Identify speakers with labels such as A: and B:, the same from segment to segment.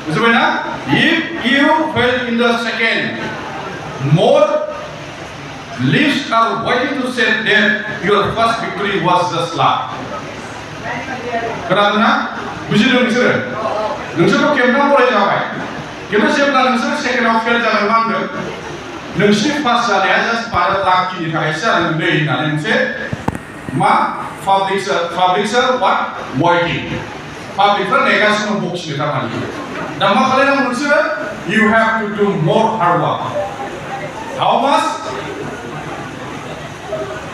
A: बुझबायना? If you fail in the second, more lists are waiting to say that your first victory was just luck. खोनादोंना? बुजिदों नोंसोरो? नोंसोरथ' खेबथाम फरायजाबाय। खिन्थु जेब्ला नोंसोर सेकेन्डआव फेल जागोन मा होनदों? नोंसिनि पास जानाया जास्ट बारा लाखिनि थाखायसो जादों नै होननानै मोनसे मा पाब्लिकसर what waiting पाब्लिकफ्रा नेगासिनो बक्सनि थाखाय दा मा खालामनांगौ नोंसोरो you have to do more hard work how much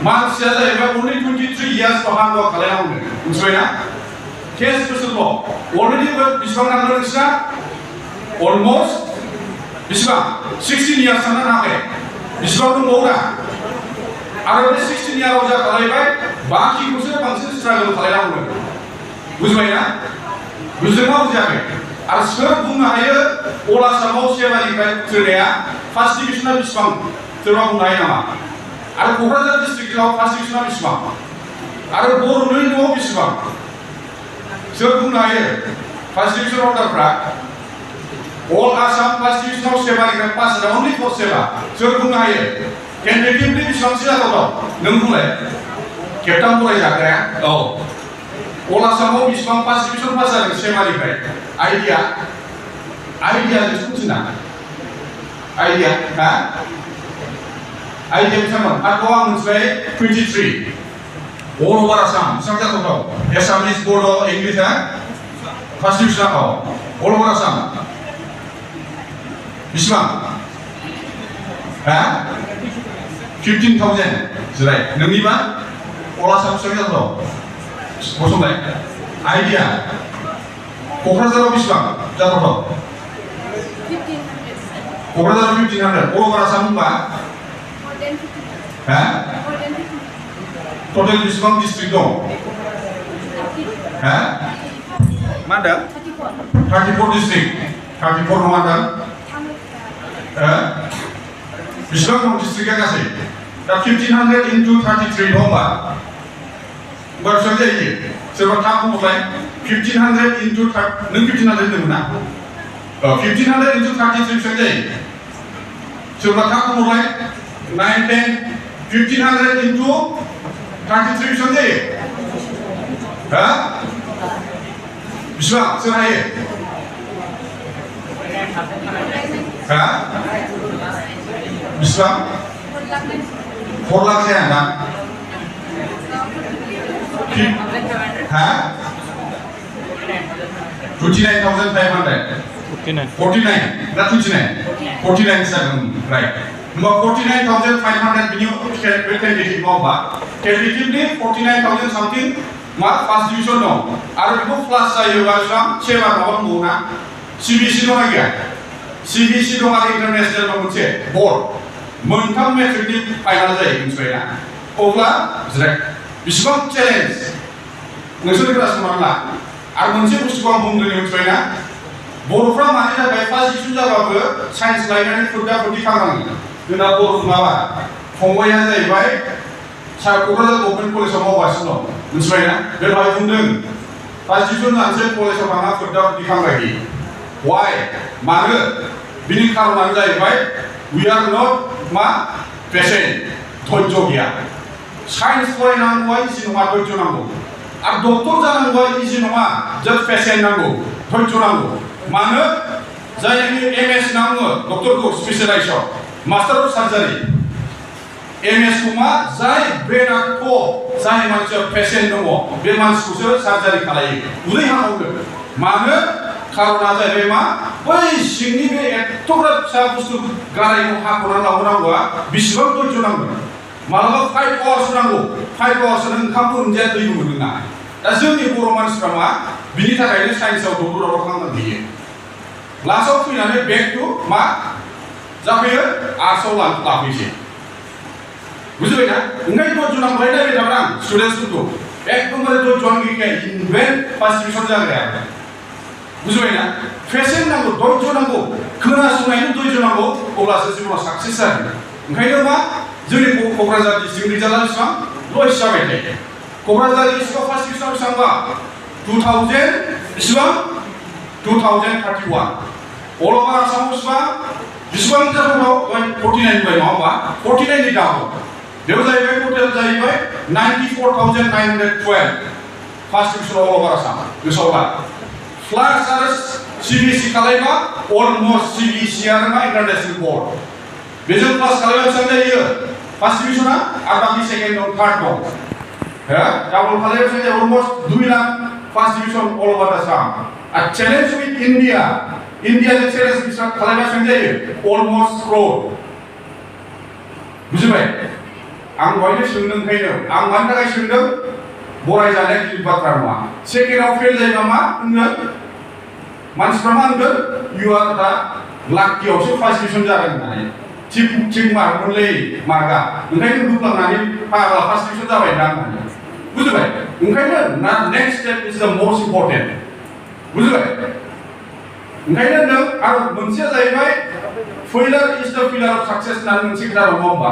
A: मानसिया जाहैबाय only 23 years hard work खालामनांगौ मिथिबायना 10 बोसोरल' already बेसेबां नांगौ नोंसिना almost बेसेबां 16 years थांनो हाबाय बेसेबां दंबावो दा आरो बे 16 years जा खालामबाय बाखिखौसो बांसिन स्ट्रागल खालामनांगौ बुझबायना बुझदोंना बुजियाखै आरो सोर बुंनो हायो अल आसामाव सेबानिफ्राय उथ्रिनाया फार्स्ट डिभिजना बेसेबां सोरबा बुंनो हायो नामा आरो क'क्राझार डिस्ट्रिक्टआव फार्स्ट डिभिजना बेसेबां आरो बर'नि न'आव बेसेबां सोर बुंनो हायो फार्स्ट डिभिजन अर्डारफ्रा अल आसाम फार्स्ट डिभिजनाव सेबानिफ्राय पास जादों अनलि फर सेबा सोर बुंनो हायो टेन्टेटिभलि बेसेबांसो जाथावथाव नों बुंलाय खेबथाम फरायजाग्राया औ अल आसामाव बेसेबां फार्स्ट डिभिजन पास जादों सेबानिफ्राय आइडिया जोंसो बुजिना आइडिया हा आइडिया बेसेबांमोन आरो आं मोनथिबाय 23 अल अभार आसाम बेसेबां जाथावथाव एसामिस बड' इंलिश हा फार्स्ट डिभिजनाव अल अभार आसाम बेसेबां हा 15,000 जिराय नोंनिबा अल आसाम बेसेबां जाथावथाव गसंलाय आइडिया क'क्राझाराव बेसेबां जाथावथाव क'क्राझाराव 1500 अल अभार आसाम होनबा हा टटेल बेसेबां डिस्ट्रिक्ट दं हा मा होनदों 34 डिस्ट्रिक्ट 34 नङा होनदों बेसेबां दं डिस्ट्रिक्टआ गासै दा 1500 into 33 नङा होनबा बेसेबां जायो सोरबा थाब बुंलाय 1500 into नों 1500 होनदोंमोन ना 1500 into 33 बेसेबां जायो सोरबा थाब बुंलाय 9 10 1500 into 33 बेसेबां जायो हा बेसेबां सोर हायो हा बेसेबां 4 लाख जाया ना हा 29,500 49 ना 29 49 जागोन राइट होमबा 49,500 बिनि टेन्टेटिभ मावबा टेन्टेटिभलि 49,000 सामथिं मा फार्स्ट डिभिजन दं आरो बेखौ प्लास जायोबा बेसेबां सेबा माबा दंबावो ना सिबिएसइ दं ना गैया सिबिएसइ दं आरो इन्टारनेशनेल दं मोनसे बर्ड मोनथाम मेट्रिकनि फाइनाल जायो मिथिबायना अब्ला जिराय बेसेबां चेलेन्ज नोंसोर खोनासंनानै ला आरो मोनसे बुस्थुखौ आं बुंग्रोनो मिथिबायना बर'फ्रा मानि थाखाय फार्स्ट डिभिजन जाबाबो साइन्स लायनानै फुरदा फुरदि खालामनांगौ जोंना बर' माबा फंबाया जाहैबाय क'क्राझार गभर्नमेन्ट कलेजाव मावगासिनो दं मिथिबायना बे भाइ बुंदों फार्स्ट डिभिजन जानोसै कलेजाव थांना फुरदा फुरदि खालामबायदि वाइ मानो बिनि खारनानो जाहैबाय वी आर नट मा पेशेन्ट धैर्य गैया साइन्स फरायनांगौआ इजि नङा धैर्य नांगौ आरो डक्टर जानांगौआ इजि नङा जास्ट पेशेन्ट नांगौ धैर्य नांगौ मानो जायनाखि एमएस नाङो डक्टरखौ स्पेशलाइजआव मास्टार अफ सार्जारि एमएस खौ मा जाय ब्रेनआ थ जाय मानसिया पेशेन्ट दङ बे मानसिखौसो सार्जारि खालायो उदै हाखावदो मानो खारना जाहैबाय मा बै सिंनि बे एथ'ग्राब फिसा बुस्थु गारायखौ हाख'नानै लाबोनांगौआ बेसेबां धैर्य नांगौ मालाबा 5 आवार्स नांगौ 5 आवार्स ओंखामबो मोनजाया दैबो मोनलोङा दा जोंनि बर' मानसिफ्रा मा बिनि थाखायनो साइन्सआव दौराव खालामनानै होयो लास्टआव फैनानै बेक टु मा जाफैयो आर्ट्सआव लाफैसै बुजिबायना ओंखायनो धैर्य नांगौ नायबाय थाब्रा आं स्टुडेन्टसफोरखौ एकदमबारे धैर्यआनो गैखाया इनभेन्ट फार्स्ट डिभिजन जाग्राया बुजिबायना पेशेन्ट नांगौ धैर्य नांगौ खोनासंनायनि धैर्य नांगौ अब्लासो जिउआव साक्सेस जागोन ओंखायनो मा जोंनि क'क्राझार डिस्ट्रिक्ट रिजाल्टआ बेसेबां लस जाबाय थायो क'क्राझार डिस्ट्रिक्टआव फार्स्ट डिभिजनाव बेसेबांबा 2000 बेसेबां 2031 all over Assam बेसेबां जाथाव 49 बाय नङा होमबा 49 नि दाबो बेयाव जाहैबाय टोटेल जाहैबाय 94,912 first division all over Assam गोसोआव ला प्लास आरो CBSE खालायबा अलमोस्ट CBSE आरो मा इन्टारनेशनल बोर्ड बेजों प्लास खालायबा बेसेबां जायो फार्स्ट डिभिजना आरो बाकी सेकेन्ड दं थार्ड दं हो डाबल खालायबा बेसेबां जायो almost 2 lakh first division all over Assam a challenge with India the challenge बिसोर खालायबा बेसेबां जायो अलमोस्ट crore बुजिबाय आं बयनो सोंदों ओंखायनो आं मानि थाखाय सोंदों बरायजानाय गिदिर बाथ्रा नङा सेकेन्डआव फेल जायोबा मा होनगोन मानसिफ्रा मा होनगोन इउ आर दा लाकियावसो फार्स्ट डिभिजन जादों होननानै थिग मार्क मोनलै मार्कआ ओंखायनो दुब्लांनानै फाग्ला फार्स्ट डिभिजन जाबाय दा होननानै बुजिबाय ओंखायनो नेक्स्ट स्टेप इज द मोस्ट इम्पर्टेन्ट बुजिबाय ओंखायनो नों आरो मोनसेया जाहैबाय फेलियर इज द पिलार अफ सक्सेस होननानै मोनसे खोथा दङ होमबा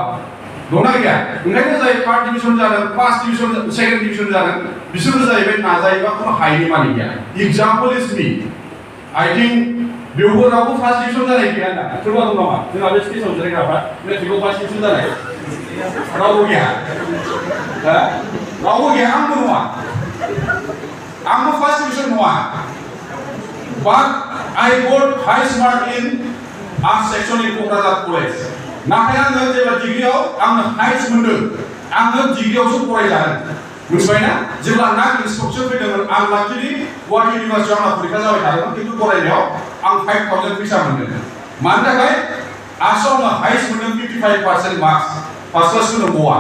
A: दंना गैया ओंखायनो जाय थार्ड डिभिजन जादों फार्स्ट डिभिजन सेकेन्ड डिभिजन जादों बिसोरबो जाहैबाय नाजायोबा खुनु हायैनि मानि गैया example is me I think बेवबो रावबो फार्स्ट डिभिजन जानाय गैया ना सोरबा दं नामा जोंहा बे स्टेजआव जिरायग्राफ्रा मेट्रिकआव फार्स्ट डिभिजन जानाय रावबो गैया रावबो गैया आंबो नङा आंबो फार्स्ट डिभिजन नङा but I got high mark in art section in Kokrajhar College नाथाय आङो जेब्ला डिग्रीआव आङो हाइस्ट मोनदों आङो डिग्रीआवसो फरायजादों मिथिबायना जेब्ला ना इन्सट्रक्शन फैदोंमोन आं लाखिलि गुवाहाटी इउनिभार्सिटियाव आंना परीक्षा जाबाय थादोंमोन खिन्थु फरायनायाव आं 5,000 फैसा मोनदों मानि थाखाय आर्ट्सआव आङो हाइस्ट मोनदों 55% मार्क्स फार्स्ट क्लास मोननांगौआ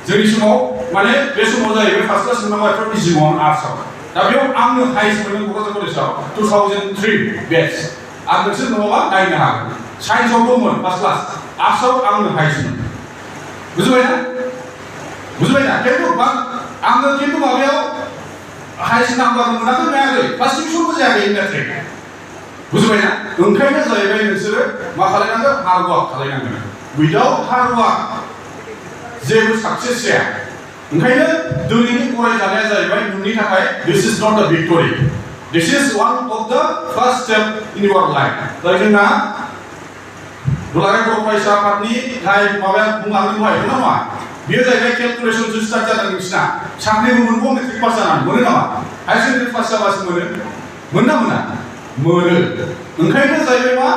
A: जोंनि समाव माने बे समाव जाहैबाय फार्स्ट क्लास मोननांगौआ इजिमोन आर्ट्सआव दा बेयाव आंनो हाइस्ट मोनदों क'क्राझार कलेजाव 2003 बेच आं नोंसोर नङाबा नायनो हागोन साइन्सआव दंमोन फार्स्ट क्लास आर्ट्सआव आंनो हाइस्ट मोनदों बुजिबायना खिन्थु आङो खिन्थु माबायाव हाइस्ट नाम्बार मोनाखै नायाखै फार्स्ट डिभिजनबो जायाखै मेट्रिक बुजिबायना ओंखायनो जाहैबाय नोंसोरो मा खालायनांगोन हार्ड वार्क खालायनांगोन उइदाउट हार्ड वार्क जेबो साक्सेस जाया ओंखायनो दिनैनि फरायजानाया जाहैबाय नोंनि थाखाय this is not a victory this is one of the first step in your life जाय जोंना दुलाराय बर' फरायसा आफादनि जाय माबाया बुंलांदों दहाय नङा बेयो जाहैबाय केलकुलेसनसो स्टार्ट जादों नोंसिना साख्रिबो मोनगौ मेट्रिक पास जानानै मोनो नामा हायार सेकेन्डारि पास जाबासो मोनना मोना मोनो ओंखायनो जाहैबाय मा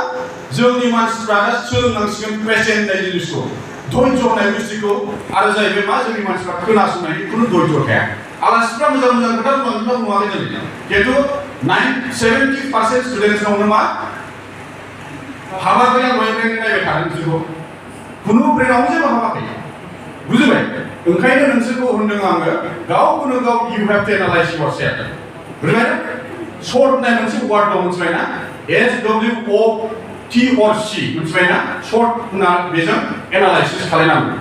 A: जोंनि मानसिफ्रा दा सोलोंनांसिगोन पेशेन्ट होननाय जिनिसखौ धैर्य होननाय बुस्थुखौ आरो जाहैबाय मा जोंनि मानसिफ्रा खोनासंनायनि खुनु धैर्य थाया आलासिफ्रा मोजां खोथा बुङाखै जों खिन्थु 70% स्टुडेन्ट्सनावनो मा हाबाखै आं ब्रेन नायबाय थादों बिसोरखौ खुनु ब्रेनावनो जेबो हाबाखै बुजिबाय ओंखायनो नोंसोरखौ होनदों आङो गावखौनो गाव you have to analyse yourself बुजिबाय शर्ट होननाय मोनसे वार्ड दं मिथिबायना SWOT or C मिथिबायना शर्ट होनना बेजों एनालाइसिस खालायनांगौ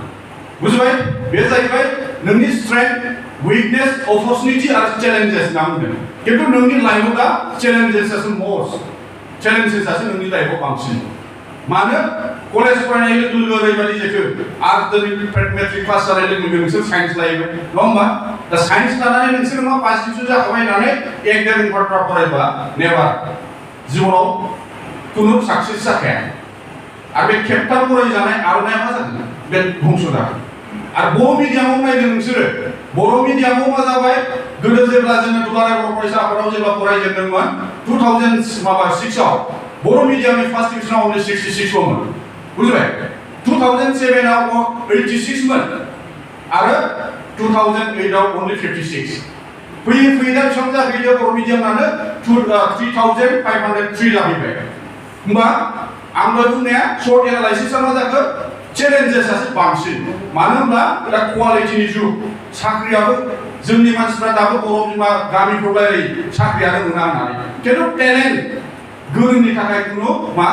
A: बुजिबाय बे जाहैबाय नोंनि स्ट्रेंथ उइकनेस अपरचुनिटि आरो चेलेन्जेस होनना बुंदों खिन्थु नोंनि लाइफआव दा चेलेन्जेसआसो मस्ट चेलेन्जेसआसो नोंनि लाइफआव बांसिन मानो कलेज फरायनाय लोगो लोगो ओरैबायदि जेखो आरो दिनै मेट्रिक पास जानाय लोगो लोगो नोंसोर साइन्स लायोमोन नङा होमबा दा साइन्स लानानै नोंसोर मा पास डिभिजन जाखाबाय होननानै एकदम बाथ्रा फरायबा नेभार जिउआव खुनु साक्सेस जाखाया आरो बे खेबथाम फरायजानाय आर'नाइया मा जागोन बे ध्वंस जागोन आरो बर' मिडियामाव नायदों नोंसोरो बर' मिडियामाव मा जाबाय गोदो जेब्ला जोङो दुलाराय बर' फरायसा आफादाव जेब्ला फरायजेनदोंमोन 2006 आव बर' मिडियामनि फार्स्ट डिभिजनाव only 66 मोन बुजिबाय 2007 आव 86 मोन आरो 2008 आव only 56 फैयै दा बेसेबां जाफैयो बर' मिडियामानो 3503 जाफैबाय होमबा आं बुंनाया शर्ट एनालाइसिसआ मा जाखो चेलेन्जेसआसो बांसिन मानो होनब्ला दा क्वालिटिनि जुग साख्रियाबो जोंनि मानसिफ्रा दाबो बर' बिमा गामिफ्राव रायलायो साख्रियानो मोना होननानै खिन्थु टेलेन्ट गोरोंनि थाखाय खुनु मा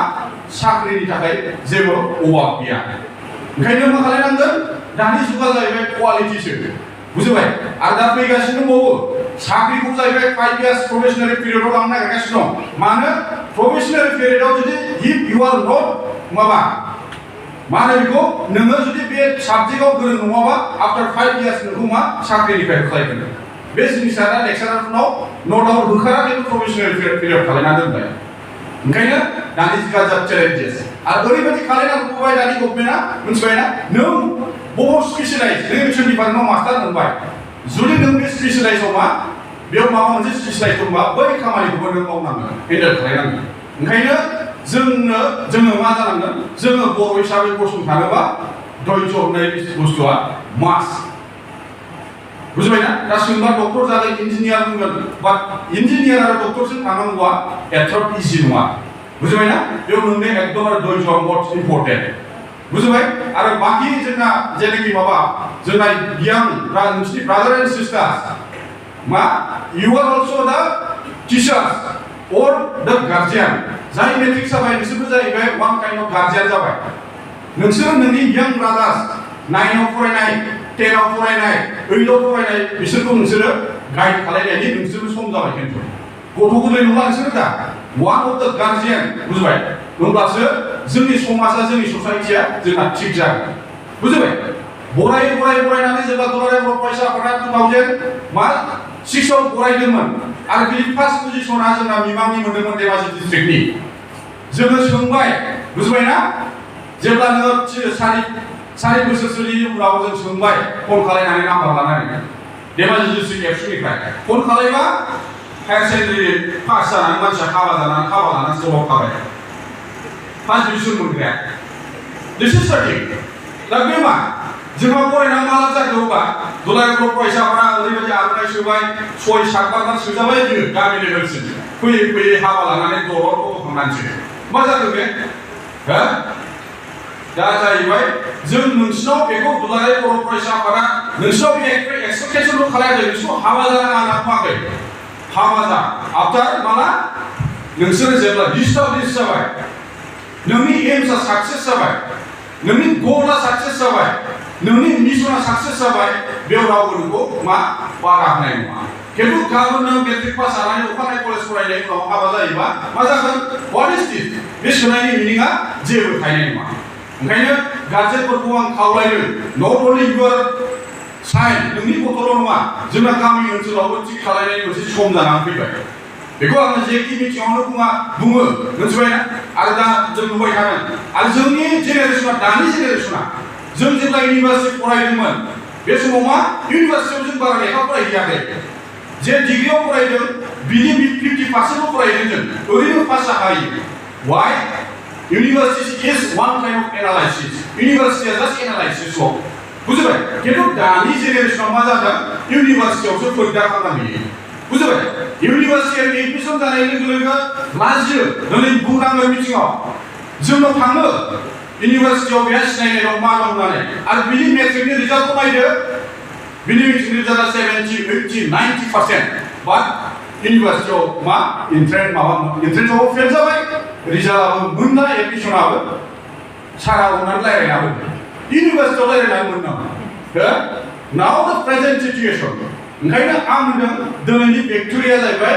A: साख्रिनि थाखाय जेबो अभाब गैया ओंखायनो मा खालायनांगोन दानि जुगा जाहैबाय क्वालिटिसो बुजिबाय आरो दा फैगासिनो दंबावो साख्रिखौ जाहैबाय 5 इयार्स प्रफेशनेल पिरियडआव लांनो नागिरगासिनो दं मानो प्रफेशनेल पिरियडआव जुदि इफ इउ आर नट माबा मा होनो बेखौ नोङो जुदि बे साबजेक्टआव गोरों नङाबा आफ्टार 5 इयार्स नोंखौ मा साख्रिनिफ्राय होखायगोन बे जिनिसा दा लेक्सारारफोरनाव नट आउट होखारा खिन्थु प्रफेसनेल पिरियड खालायना दोनबाय ओंखायनो दानि गाजा चेलेन्जेस आरो ओरैबायदि खालायनांगौबाय दानि गभर्नमेन्टआ मिथिबायना नों बहुत स्पेशलाइज नों एडुकेसन डिपार्टमेन्टआव मास्टार मोनबाय जुदि नों बे स्पेशलाइजआव मा बेयाव माबा मोनसे स्पेशलाइज दंबा बै खामानिखौबो नों मावनांगोन हेन्डेल खालायनांगोन ओंखायनो जोङो मा जानांगोन जोङो बर' हिसाबै गसंथानोबा धैर्य होननाय बुस्थुआ मास्ट बुझबायना दा सोंबा डक्टर जागोन इन्जिनियार बुंगोन बाट इन्जिनियार आरो डक्टरजों थांनांगौआ एथ्राब इजि नङा बुझबायना बेयाव नोंनि एकदम धैर्य मस्ट इम्पर्टेन्ट बुझबाय आरो बाकी जोंना जेनेखि माबा जोंना यां नोंसिनि ब्रादार एन्ड सिस्टार्स मा यु आर अल्सो दा टिचार्स और दा गार्जियान जाय मेट्रिक जाबाय नोंसोरबो जाहैबाय वान काइन्ड अफ गार्जियान जाबाय नोंसोर नोंनि यां ब्रादार्स 9 आव फरायनाय 10 आव फरायनाय 8 आव फरायनाय बिसोरखौ नोंसोरो गाइड खालायनायनि नोंसोरबो सम जाबाय खिन्थु गथ' गोरलै नङा नोंसोरो दा वान अफ द गार्जियान बुझबाय होमब्लासो जोंनि समाजा जोंनि ससाइटिया जोंना थिग जागोन बुझबाय बरायनानै जेब्ला दुलाराय बर' फरायसाफोरा 2006 आव फरायदोंमोन आरो बे फार्स्ट पजिशना जोंना मिमांनि मोनदोंमोन धेमाजि डिस्ट्रिक्टनि जोङो सोंबाय बुझबायना जेब्ला नोङो सारि बोसोरसोनि उनाव जों सोंबाय फन खालायनानै नाम्बार लानानै धेमाजि डिस्ट्रिक्ट एबसुनिफ्राय फन खालायबा हायार सेकेन्डारि पास जानानै मानसिया हाबा लानानै जबाव थाबाय फार्स्ट डिभिजन मोनग्राया दिस इज सर्टिक दा बे मा जोंहा फरायनानै मा लाब जाखो होनबा दुलाराय बर' फरायसाफोरा ओरैबायदि आर'नाइ सोबाय 6-7 बार सोजाबाय जोङो गामि लेभेलसिम फैयै हाबा लानानै दलर गथ'खांनानैसो मा जाखो बे हो दा जाहैबाय जों नोंसिनाव बेखौ दुलाराय बर' फरायसाफोरा नोंसिनाव बे एक्सपेक्टेसनखौ खालायाखै नोंसिनाव हाबा जानाङा होनना बुङाखै हाबा जा आफ्टार माला नोंसोरो जेब्ला डिस्टाब्लिश जाबाय नोंनि एम्सआ साक्सेस जाबाय नोंनि गोलआ साक्सेस जाबाय नोंनि मिशना साक्सेस जाबाय बेयाव रावबो नोंखौ मा बादा होनाय नङा खिन्थु गाबोन नों मेट्रिक पास जानानै अखानायै कलेज फरायनायनि उनाव हाबा जायोबा मा जागोन व्हाट इज दिस बे सोनायनि मिनिङा जेबो थायनाय नङा ओंखायनो गार्जेनफोरखौ आं खावलायदों नट अनलि इउर साइन नोंनि गथ'ल' नङा जोंना गामि ओनसोलावबो थिग खालायनायनि मोनसे सम जानानै फैबाय बेखौ आङो जेखि मिथिङावनो बुङो मिथिबायना आरो दा जों नुबाय थागोन आरो जोंनि जेनेरेसना दानि जेनेरेसना जों जेब्ला इउनिभार्सिटि फरायदोंमोन बे समाव मा इउनिभार्सिटियाव जों बारा लेखा फरायहैयाखै जे डिग्रियाव फरायदों बिनि 50% फरायदों जों ओरैनो पास जाखायो why university is one kind of analysis इउनिभार्सिटिया जास्ट एनालाइसिसल' बुझबाय खिन्थु दानि जेनेरेसनाव मा जादों इउनिभार्सिटियावसो फरिदा खालामहैयो बुझबाय इउनिभार्सिटियाव एडमिसन जानाय लोगो लोगो लाजियो दिनै बुंनाङो मिथिङाव जोंनाव थाङो इउनिभार्सिटियाव बेहा सिनायनाय दं मा दं होननानै आरो बिनि मेट्रिकनि रिजाल्टखौ नायदो बिनि मेट्रिकनि रिजाल्टआ 70, 80, 90% बाट इउनिभार्सिटियाव मा एन्ट्रेन्सआव फेल जाबाय रिजाल्टआबो मोनना एडमिसनाबो सारा हमनानै रायलायनाबो इउनिभार्सिटियाव रायलायनानै मोननांगौ नाउ द प्रेजेन्ट सिचुएसन ओंखायनो आं होनदों दिनैनि भिक्ट'रिया जाहैबाय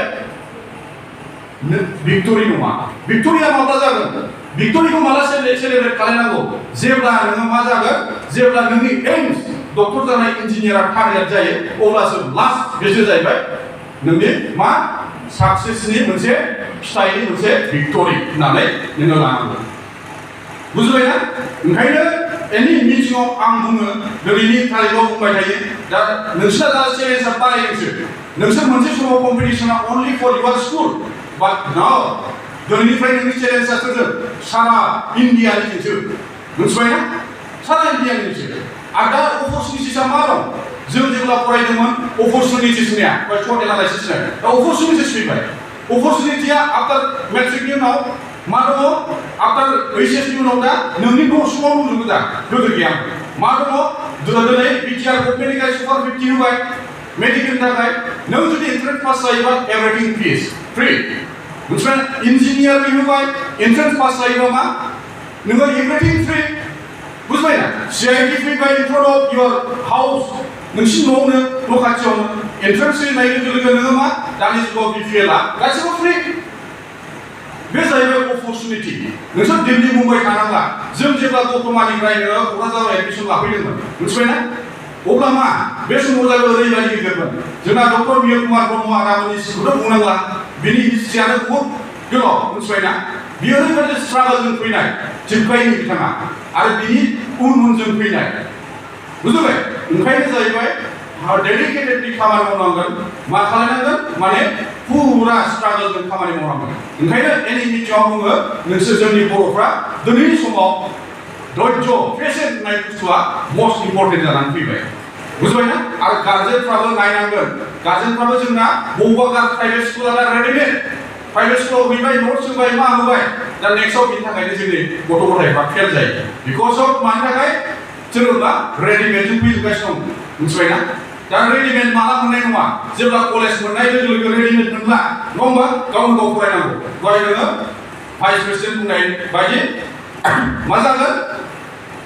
A: भिक्ट'रि नङा भिक्ट'रिया माब्ला जागोन भिक्ट'रिखौ माला सेलेब्रेट खालामनांगौ जेब्ला नोङो मा जागोन जेब्ला नोंनि एम्स डक्टर जानाय इन्जिनियारा टारगेट जायो अब्लासो लास्ट बेसो जाहैबाय नोंनि मा साक्सेसनि मोनसे फिथाइनि मोनसे भिक्ट'रि होननानै नोङो लानांगौ बुझबायना ओंखायनो एनि मिटिङाव आं बुङो दिनैनि तारिखआव बुंबाय थायो दा नोंसोर दा चेलेन्जआ बारायदोंसो नोंसोर मोनसे समाव कम्पिटिशना अनलि फर इउर स्कुल बाट नाउ दिनैनिफ्राय नोंनि चेलेन्जआ सोरजों सारा इन्डियानिसो मिथिबायना सारा इन्डियानिसो आरो दा अपरचुनिटिसआ मा दं जों जेब्ला फरायदोंमोन अपरचुनिटिसनिया शर्ट एनालाइसिसनिया दा अपरचुनिटिस फैबाय अपरचुनिटिया आफ्टार मेट्रिकनि उनाव मा दङ आफ्टार ओइचएसनि उनाव दा नोंनि न' सिङाव दंजोबो दा गोदो गैयामोन मा दङ दिनै बिटिआर गभर्नमेन्टनिफ्राय सुपार 50 होबाय मेडिकेलनि थाखाय नों जुदि एन्ट्रेन्स पास जायोबा एभरिथिं फिस फ्रि मिथिबाय इन्जिनियारनि होबाय एन्ट्रेन्स पास जायोबा मा नोङो एभरिथिं फ्रि बुझबायना सिआइटि फैबाय इन फ्रन्ट अफ इउर हाउस नोंसिनि न'आवनो न' खाथियावनो एन्ट्रेन्स होनाय लोगो लोगो नोङो मा दानि जुगाव बिपिएलआ गासैबो फ्रि बे जाहैबाय अपरचुनिटि नोंसोर दिल्ली मुम्बाइ थानांला जों जेब्ला दतमानिफ्राय नोङो क'क्राझाराव एडमिसन लाफैदोंमोन मिथिबायना अब्ला मा बे समाव जाबाय ओरैबायदि गिदिरमोन जोंना डक्टर बियो कुमार ब्रह्म आदामोननि सिखौथ' बुंनांला बिनि हिस्ट्रियानो बहुत गोलाव मिथिबायना बियो ओरैबायदि स्ट्रागलजों फैनाय जोब्बायनि बिथाङा आरो बिनि उनजों फैनाय बुजिबाय ओंखायनो जाहैबाय डेडिकेटेडलि खामानि मावनांगोन मा खालामनांगोन माने पुरा स्ट्रागलजों खामानि मावनांगोन ओंखायनो एनि मिटिङाव बुङो नोंसोर जोंनि बर'फ्रा दिनैनि समाव धैर्य पेशेन्ट होननाय बुस्थुआ मस्ट इम्पर्टेन्ट जानानै फैबाय बुझबायना आरो गार्जेनफ्राबो नायनांगोन गार्जेनफ्राबो जोंना बबेबा प्राइभेट स्कुला दा रेडिमेड प्राइभेट स्कुलाव हैबाय नोट्स होबाय मा होबाय दा नेक्स्टआव बिनि थाखायनो जोंनि गथ' गथायफ्रा फेल जायो बिकज अफ मानि थाखाय जोंना रेडिमेडजों फैजोबगासिनो दं मिथिबायना दा रेडिमेड माला मोननाय नङा जेब्ला कलेज मोननाय लोगो लोगो रेडिमेड मोनला नङा होमबा गावनो गाव फरायनांगौ दहाय नोङो भाइस प्रेसिडेन्ट बुंनाय बायदि मा जागोन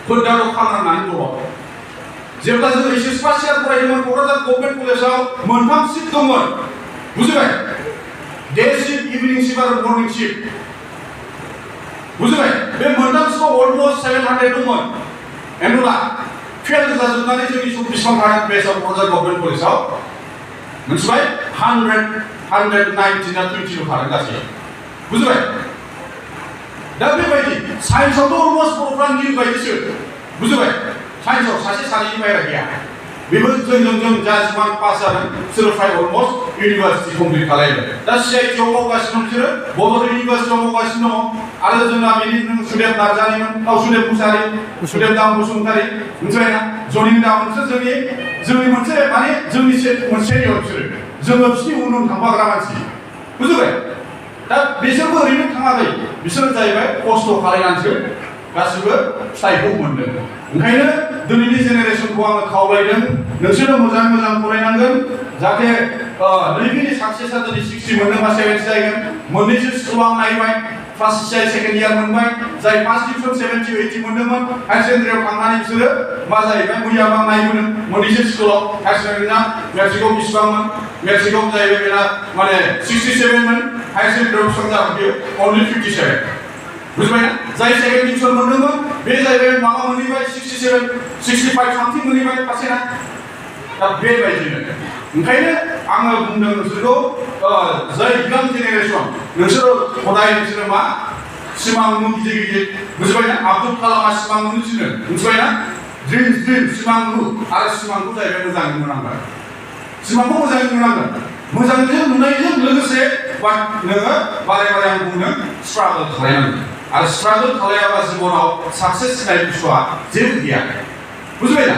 A: फोदाराव खालामनानै दङ जेब्ला जों एसएस पास इयार फरायदोंमोन क'क्राझार गभर्नमेन्ट कलेजाव मोनथाम शिफ्ट दंमोन बुजिबाय डे शिफ्ट इभिनिं शिफ्ट आरो मर्निं शिफ्ट बुजिबाय बे मोनथाम शिफ्टआव अलमस्ट 700 दंमोन एनुला फेल जाजोबनानै जोंनि बेसेबां थानाय बेसाव क'क्राझार गभर्नमेन्ट कलेजाव मिथिबाय 190 ना 20 थादों गासै बुजिबाय दा बेबायदि साइन्सआवथ' अलमस्ट बर'फ्रा निल बायदिसो बुजिबाय साइन्सआव सासे सानैनि बाहेरा गैया बेबो जों जाजमान पास जादों बिसोरो फ्राय अलमस्ट इउनिभार्सिटि कमप्लिट खालामबाय दा सिआइटिआव मावगासिनो दं बिसोरो बड'लेण्ड इउनिभार्सिटियाव मावगासिनो दङ आरो जोंना बेनि सुदेब नार्जारिमोन सुदेब मुसाहारि सुदेब दाम बसुमतारि मिथिबायना जनिन दाम बिसोर जोंनि मोनसे माने जोंनि सेनियर बिसोरो जोङो बिसिनि उन थांफाग्रा मानसि बुजिबाय दा बिसोरबो ओरैनो थाङाखै बिसोरो जाहैबाय खस्थ' खालामनानैसो गासिबो फिथाइखौ मोनदों ओंखायनो दिनैनि जेनेरेसनखौ आङो खावलायदों नोंसोरो मोजां फरायनांगोन जाहाथे नैबेनि साक्सेसआ दिनै 60 मोनदोंबा 70 जागोन मोननैसो स्कुलाव आं नायबाय फार्स्ट इयार सेकेन्ड इयार मोनबाय जाय फार्स्ट डिभिजन 70 80 मोनदोंमोन हायार सेकेन्डारियाव थांनानै बिसोरो मा जाहैबाय मैयाबो आं नायबोदों मोननैसो स्कुलाव हायार सेकेन्डारिना मेट्रिकआव बेसेबांमोन मेट्रिकआव जाहैबाय बेना माने 67 मोन हायार सेकेन्डारियाव बेसेबां जागोन बेयो अनलि 57 बुझबायना जाय सेकेन्ड डिभिजन मोनदोंमोन बे जाहैबाय माबा मोनहैबाय 67 65 सामथिं मोनहैबाय पारसेन्टआ दा बेबायदिनो ओंखायनो आङो बुंदों नोंसोरखौ जाय इयां जेनेरेसन नोंसोरो हदाय नोंसोरो मा सिमां नु गिदिर बुझबायना आब्दुल कालामआ सिमां नुनो थिनो बुझबायना ड्रिम सिमां नु आरो सिमांखौ जाहैबाय मोजाङै नुनांगोन सिमांखौ मोजाङै नुनांगोन मोजाङै नुनायजों लोगोसे नोङो बारे आं बुंदों स्ट्रागल खालामनांगोन आरो स्ट्रागल खालायाबा जिबनाव साक्सेस होननाय बुस्थुआ जेबो गैया बुझबायना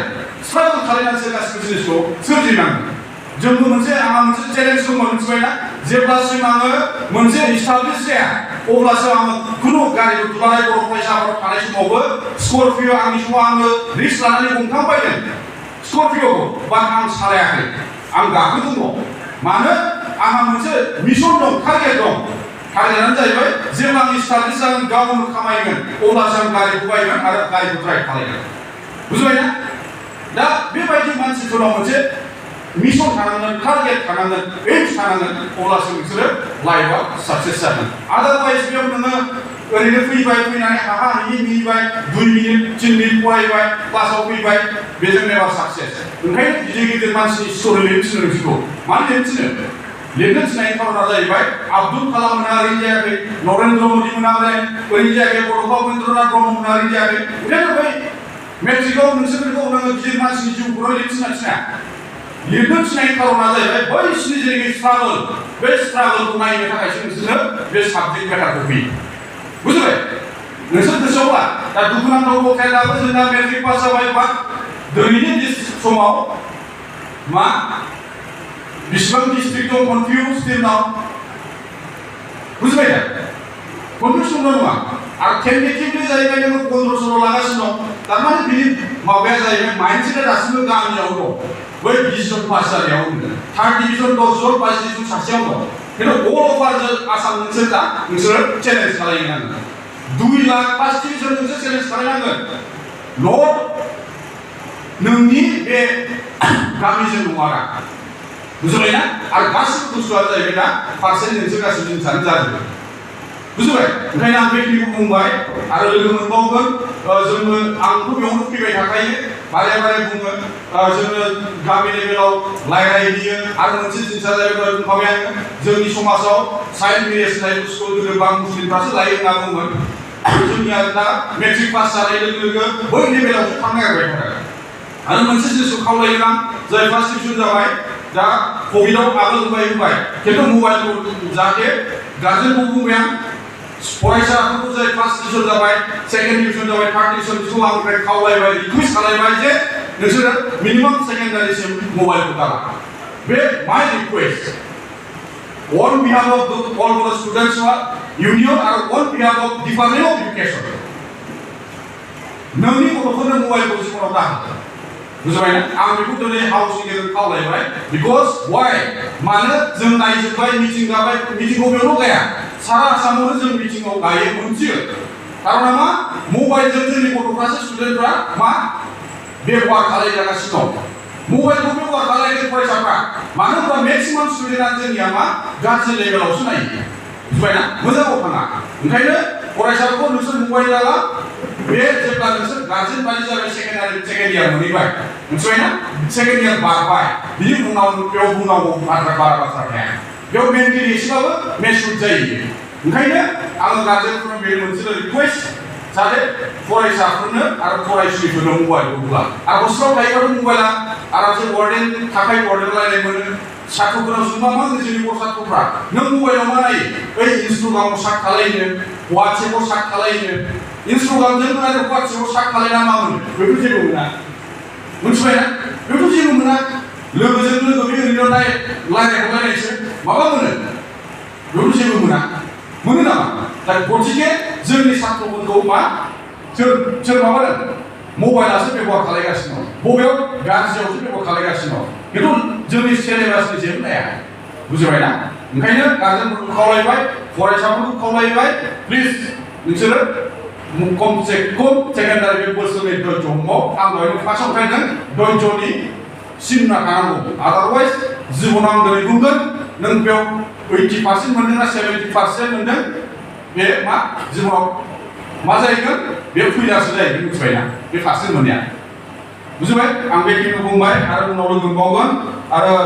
A: स्ट्रागल खालायनानैसो गासिबो जिनिसखौ सोरजिनांगोन जोंबो आंहा मोनसे चेलेन्ज दंमोन मिथिबायना जेब्लासिम आङो मोनसे इस्टाब्लिश जाया अब्लासो आङो खुनु गारि दुलाराय बर' फरायसाफोराव थानाय समावबो स्करपिय' आंनि समाव आङो रिस्क लानानै गंथाम बायदों स्करपिय'खौ बाट आं सालायाखै आं गाखोदोंल' मानो आंहा मोनसे मिशन दं टारगेट दं टारगेटआनो जाहैबाय जेब्ला आं इस्टाब्लिश जागोन गावनो खामायगोन अब्लासो आं गारिखौ बायगोन आरो गारिखौ ड्राइभ खालामगोन बुझबायना दा बेबायदि मानसिफोरनाव मोनसे मिशन थानांगोन टारगेट थानांगोन एइम्स थानांगोन अब्लासो नोंसोरो लाइफआव साक्सेस जागोन आदारवाइज बेयाव नोङो ओरैनो फैनानै हाहा हिहि मिनिबाय 2 मिनिट 3 मिनिट फरायबाय क्लासाव फैबाय बेजों नेभार साक्सेस ओंखायनो गिदिर मानसिनि स्ट'रि लिरनो थिनो नोंसोरखौ मानो लिरनो थिनो लिरनो थिनायनि खारना जाहैबाय आब्दुल कालाम मोना ओरैनो जायाखै नरेन्द्र मदि मोना ओरैनो जायाखै बड'फा उपेन्द्रनाथ ब्रह्म मोना ओरैनो जायाखै ओंखायनो बै मेट्रिकआव नोंसोरखौ नोङो गिदिर मानसिनि जिउखौल' लिरनो थिना लिरनो थिनायनि खारना जाहैबाय बैसिनि जेरैखि स्ट्रागल बे स्ट्रागलखौ नायनो थाखायसो नोंसोरनो बे साबजेक्ट मेटारखौ होयो बुझबाय नोंसोर गोसोआवब्ला दा दुखुनांथाव बाथ्रायाबो जोंना मेट्रिक पास जाबाय बा दिनैनि समाव मा बिसिबां डिस्ट्रिक्ट दं कनफिउज स्टिल नाउ बुझबाय दा कनफिउजन नङा आरो टेन्टेटिभलि जाहैबाय नोङो 1500 लागासिनो दं थारमाने बिनि माबाया जाहैबाय माइन्डसेटआ दासिमबो गामियाव दं बै 20 जन पास जानायाव थार्ड डिभिजन 10 जन फार्स्ट डिभिजन सासेयाव दं खिन्थु अल अभार आसाम नोंसोरो चेलेन्ज खालामनांगोन 2 लाख फार्स्ट डिभिजन नोंसोर चेलेन्ज खालामनांगोन नट नोंनि बे गामिजों नङा बुझबायना आरो गासिबो बुस्थुआ जाहैबाय दा पार्सेन्ट नोंसोर गासिबो जिनिसानो जाजोबो बुझबाय ओंखायनो आं बेखिनिखौ बुंबाय आरो लोगो मोनबावगोन जोङो आंथ' बेयावनो फैबाय थाखायो बारे बारे बुङो जोङो गामि लेभेलाव रायलायहैयो आरो मोनसे जिनिसा जाहैबाय बुंखाबाय आङो जोंनि समाजाव चाइल्ड मेरेज होननाय बुस्थुखौ गोदो बां मुस्लिमफ्रासो लायो होनना बुङोमोन जोंनिया दा मेट्रिक पास जानाय लोगो लोगो बै लेभेलावसो थांनो नागिरबाय थादों आरो मोनसे जिनिसखौ खावलायो आं जाय फार्स्ट डिभिजन जाबाय दा कभिडआव आगोल होबाय खिन्थु मबाइलखौ जाहाथे गार्जेनखौ बुंबाय आं फरायसाफोरखौ जाय फार्स्ट डिभिजन जाबाय सेकेन्ड डिभिजन जाबाय थार्ड डिभिजन बिखौ आंनिफ्राय खावलायबाय रिकुवेस्ट खालामबाय जे नोंसोरो मिनिमाम सेकेन्डारिसिम मबाइलखौ दाला बे माय request on behalf of all the students union and on behalf of Department of Education नोंनि गथ'फोरनो मबाइलखौ जिबनाव दाहो बुझबाय ना आं बेखौ दिनै हाउसनि गेजेरजों खावलायबाय बिकज वाइ मानो जों नायजोबबाय मिटिं गाबाय मिटिंखौ बेयावल' गाया सारा आसामावनो जों मिटिंआव गायो मोनथियो कारना मा मबाइलजों जोंनि गथ'फ्रासो स्टुडेन्टफ्रा मा बेबहार खालामजागासिनो दं मबाइलखौ बेबहार खालामनाय फरायसाफ्रा मानो होनबा मेक्सिमाम स्टुडेन्टआ जोंनिया मा गाज्रि लेभेलावसो नायो बुझबाय ना मोजाङाव थाङा ओंखायनो फरायसाफोरखौ नोंसोर मबाइल लाला बे जेब्ला नोंसोर गार्जेन बायदि जाबाय सेकेन्ड इयार मोनहैबाय मिथिबाय ना सेकेन्ड इयार बारबाय बिनि उनाव बेयाव बुंनांगौ बाथ्रा बाथ्रा थाया बेयाव मेन्टेलि एसेबाबो मेचुर जायो ओंखायनो आङो गार्जेनफोरनो बे मोनसे रिकुवेस्ट जाहाथे फरायसाफोरनो आरो फरायसुलिफोरनो मबाइलखौ होआ आरो हस्टेलाव थायोबाथ' मबाइला आरामसे वार्डेन थाखाय वार्डेन रायलाय मोनो साथ्रफोराव सोंबा मा होनो जोंनि बर' साथ्रफ्रा नों मबाइलाव मा नायो बै इन्सटाग्रामाव सार्च खालायनो वाट्सएपआव सार्च खालायनो इन्सटाग्रामजों आरो वाट्सएपआव सार्च खालायना मा मोनो बेखौ जेबो मोना मिथिबाय ना बेखौ जेबो मोना लोगोजों लोगो बे ओरैनो रायलायसो माबा मोनो बेखौ जेबो मोनो नामा दा गतिके जोंनि साथ्रफोरखौ मा सोर माबादों मबाइलासो बेबहार खालामगासिनो दं बबेयाव गाज्रियावसो बेबहार खालामगासिनो दं खिन्थु जोंनि सिलेबासनि जेबो नाया बुजिबाय ना ओंखायनो गार्जेनफोरखौ खावलायबाय फरायसाफोरखौ खावलायबाय प्लिज नोंसोरो खमसे खम सेकेन्डारि बे बोसोरनि धैर्य हमबाव आं दहायनो फार्स्टआव खायदों धैर्यनि सिमना थानांगौ आदारवाइज जिबनाव आं दिनै बुंगोन नों बेयाव 80% मोनदों ना 70% मोनदों बे मा जिबनाव मा जाहैगोन बे फैलासो जाहैगोन मिथिबाय ना बे पार्सेन्ट मोननाया बुजिबाय आं बेखिनिखौ बुंबाय आरो उनाव लोगो मोनबावगोन आरो